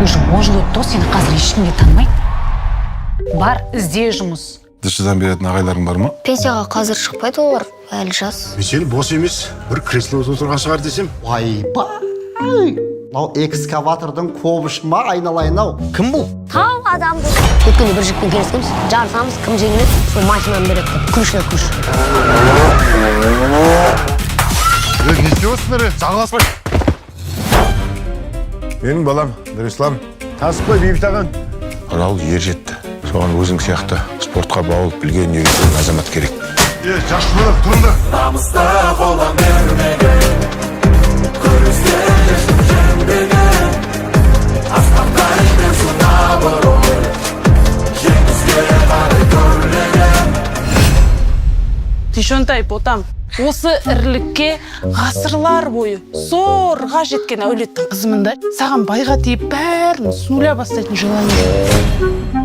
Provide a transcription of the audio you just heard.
Уже 10 жыл өтті ғой, сені қазір ешкім де танымайды. Бар, ізде жұмыс. ДШ-дан беретін ағайларың бар ма? Пенсияға қазір шықпайды олар, әлі жас. Мен сені бос емес, бір креслода отырған шығар десем. Ойбай, мынау экскаватордың ковшы ма, айналайын ау? Кім бұл? Тау адам бұл. Өткенде бір жігітпен келіскенбіз, жарысамыз, кім жеңіледі, сол машинаны береді деп. Ключ на ключ. Не істеп отырсыңдар, жағаласпай? Менің балам Нұрислам. Танысып қой, Бейбіт ағаң. Арал ер жетті. Соған өзің сияқты спортқа баулып, білген үйрететін азамат керек. Е, жас балалар, тұрыңдар. Дүйшентай ботам, осы ірілікке ғасырлар бойы зорға жеткен әулеттің қызымын да. Саған байға тиіп, бәрін с нуля бастайтын желание жоқ.